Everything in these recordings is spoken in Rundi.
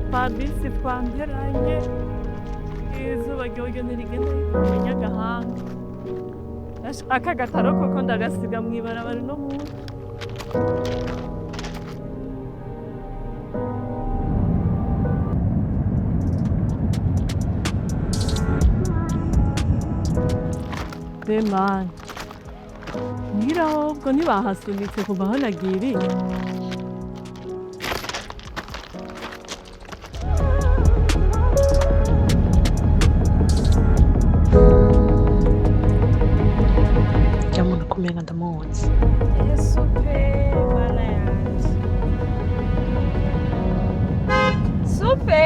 Twa bisi twamperanye, izuba ryoryo ntirigenda rikumenya agahanga. Aka gataro koko ndagasiga mw'ibarabara uno munsi. Be mani, muhira ahubwo ntibahasunitse kuva aho nagiriye. Rya muntu kumenga ndamuzi. Yesu pe, mana yanje. Supe.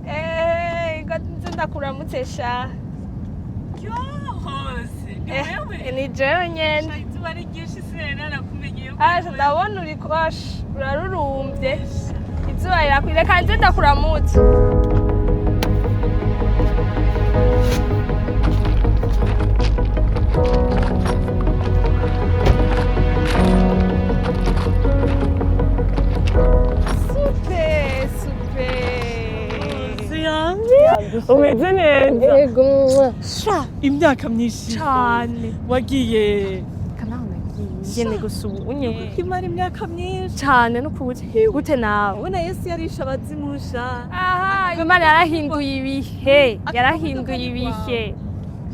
Eh, nze ndakuramutse sha. Hose ni wewe? Ni jewe nyene. Izuba ari ryinshi, sinari narakumenyeye. Asha, ndabona uri asha urarurumbye. Izuba rirakwira, reka nze ndakuramutse. Supe, supe. Umeze neza? Ego. Sha, imyaka myinshi. Cane. Wagiye? Kanaho nagiye nyene gusa ubu unye. Imara imyaka myinshi. Cane no kubuze gute nawe? Ubona Yesu yarishe abazimusha. Aha, Imana yarahinduye ibihe, yarahinduye ibihe.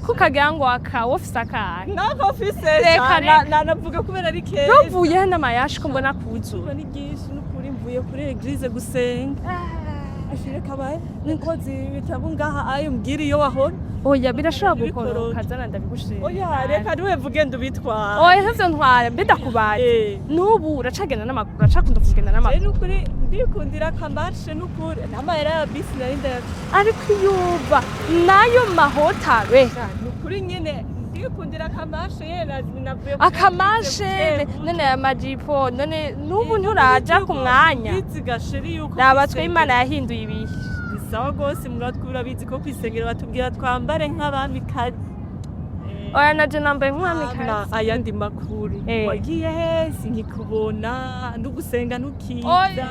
Kukagira ngo aka ufise akahe? Nako mfise. Reka, reka. Nanavuga kubera ari keza. Ntuvuye he n'amayashi ko mbona kuzura? Izuba ni ryinshi n'ukuri, mvuye kuri église gusenga. Ashire kabaye n'inkozi ibitabo ngaha, ayo mbwira iyo wahora. Oya, birashobora Ibikoroke. gukoroka, zana ndabigushira. Oya, reka niwe mvuge ndubitwara. Oya, ntavyo ntwara, mbe ndakubaye. N'ubu uracagenda n'amaguru, uracakunda kugenda Je n'amaguru? n'ukuri ndikundira akamarche, n'ukuri n'amahera ya bisi nari ndayafise. Ariko iyuva nayo mahotabe. Nukuri nyene ndikundira akamarche ye, navuye kuri Akamashe église. none aya majipo, none n'ubu nturaja ku mwanya? Biziga chéri yuko Raba twe, kw'isengero Imana yahinduye ibihe. Ni sawa rwose, muratwe urabizi ko kw'isengero batubwira twambare nk'abamikazi. Oya, naje nambaye nk'umwamikazi. Na ayandi makuru? Wagiye he? Sinkikubona, ndugusenga ntukiza. Oya.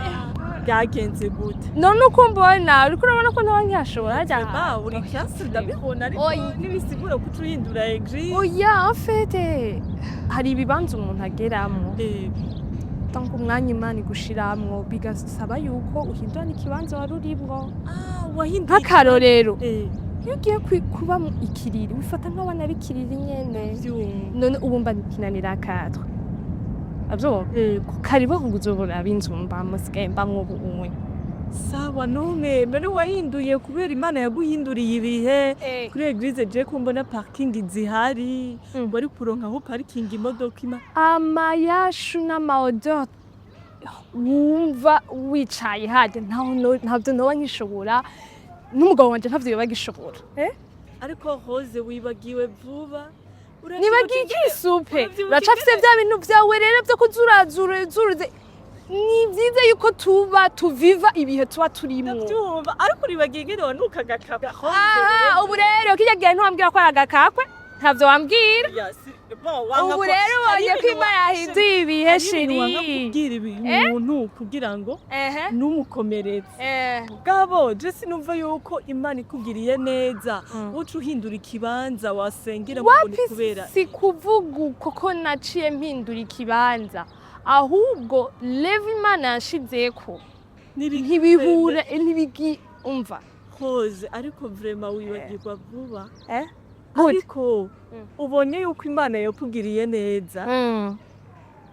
Byagenze gute? None uko mbona uriko urabona ko ntaba nkihashobora harya. Ba uri classe ndabibona, ariko Oya. nibisigura ko uhindura église. Oya, en fait hari ibibanza umuntu ageramwo, donc umwanya Imana igushiramwo bigasaba yuko uhindura n'ikibanza wari urimwo. Ah, wahinduye. Nk'akarorero, iyo ugiye kuba mu ikiriri, wifata nk'abana b'ikiriri nyene. Vyumva. None ubu mba kinanira akatwe avyumva. Karibu uzobona ab'inzu mbamwo, sigaye mbamwo ubu unye. Sawa, none wahinduye kubera Imana yaguhinduriye ibihe. Kuri église je ko mbona parking zihari, wari kuronka aho parking imodoka ima? Amayashu n'amaodeur wumva wicaye harya, ntaho ntabyo noba nkishobora, n'umugabo wanje ntavyo yoba agishobora. Ariko Rose, wibagiwe vuba. Nibagiye iki, supe? Uravyibuka Uracafise vya bintu vyawe rero vyo kuzurazura. Ni vyiza yuko tuba tuviva ibihe tuba turimwo. Ndavyumva, ariko uribagiye ingene wanuka agakabwa. Aha, ubu rero kirya gihe ntiwambwira ko ari agakakwe, ntavyo wambwira. Ubu rero ubonye ko Imana yahinduye ibihe, chéri. Kubwira ibintu kugira ngo numukomeretse. Gabo, je sinumva yuko Imana ikugiriye neza uca uhindura ikibanza wasengera ngo ni Wapi. kubera. Si kuvuga uko ko naciye mpindura ikibanza, ahubwo level Imana yanshizeko ntibihura, ntibigi, umva. Rose, ariko vraiment wibagirwa vuba. Gute? Ariko ubonye yuko Imana yakugiriye neza,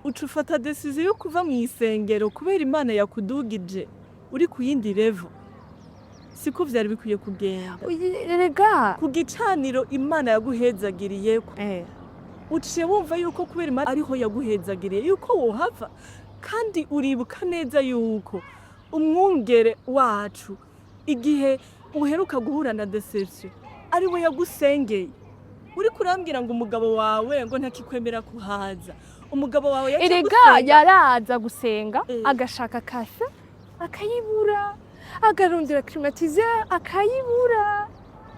uca ufata décision yo kuva mu isengero kubera Imana yakudugije uri ku yindi level. Siko vyari bikwiye kugenda. Erega Ku gicaniro Imana yaguhezagiriyeko, uciye wumva yuko kubera Imana ariho yaguhezagiriye yuko wohava. Kandi uribuka neza yuko umwungere wacu, igihe uheruka guhura na déception, ari we yagusengeye. Uriko urambwira ngo umugabo wawe ngo ntakikwemera kuhaza. Umugabo wawe yaje Erega gusenga. yaraza gusenga, agashaka café akayibura, agarondera climatiseur akayibura.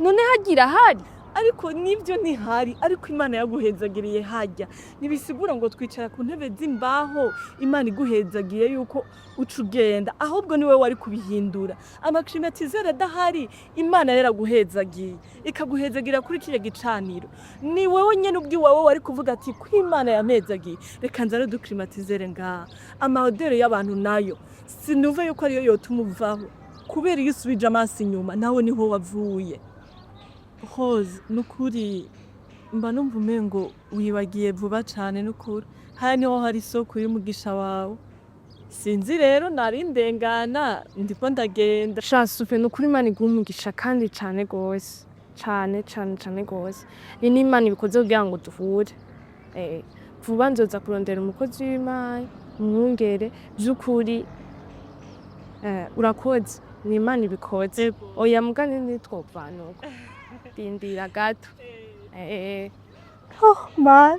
None hagira hari Ariko nibyo ntihari, ariko Imana yaguhezagiriye hajya. Ntibisigura ngo twicara ku ntebe z'imbaho Imana iguhezagiye yuko uca ugenda, ahubwo niwe wari kubihindura. Ama climatiseur adahari, Imana yaraguhezagiye, ikaguhezagira kuri kiriya gicaniro. Ni wowe nyene ubwiwawe wari kuvuga ati: "Ko Imana yampezagiye, reka nzane udu climatiseur ngaha." Ama odeur y'abantu nayo sinumva yuko ariyo yotuma uvaho, kubera iyo usubije amaso inyuma nawe niho wavuye. Rose, nukuri mba numva umengo wibagiye vuba cane. Nukuri haya niho hari isoko y'umugisha wawe. Sinzi rero, nari ndengana, ndiko ndagenda. Sha Sufe, ni ukuri Imana iguha umugisha kandi cane gose, cane cane cane gose. Ni n'Imana ibikoze kugira ngo duhure. Vuba nzoza kurondera umukozi w'Imana, umwungere vy'ukuri. Urakoze, ni Imana ibikoze. Oya mugani, ntitwopfana uko, rindira gato. Oh man,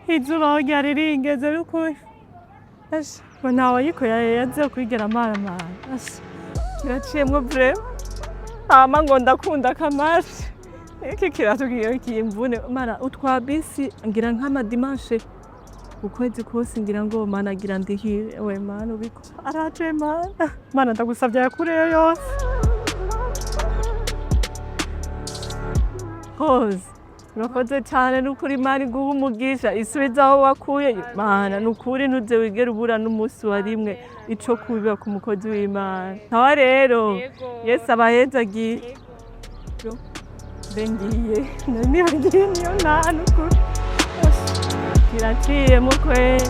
izuba aho ryari ringeze n'ukuri. Asha, ngo ntawe ariko yaze kwigera amaramara. Asha, kiraciyemwo vraiment. Hama ngo ndakunda akamashi, iki kiratugiye kimvune mana. Utwa bisi ngira nk'amadimanche ukwezi kose, ngira ngo mana gira ndihire we mana ubiko araje mana. Mana, ndagusavye yakureyo yose. Hose urakoze cyane nukuri. Imana iguha umugisha, isubize aho wakuye. Mana, nukuri ntuze wigere ubura n'umunsi wa rimwe ico kubiba ku mukozi w'Imana. Ntawa rero, Yesu abahezagiye. Mbe ngiye, nari nibagiye niyo nta nukuri kiraciyemo kweri.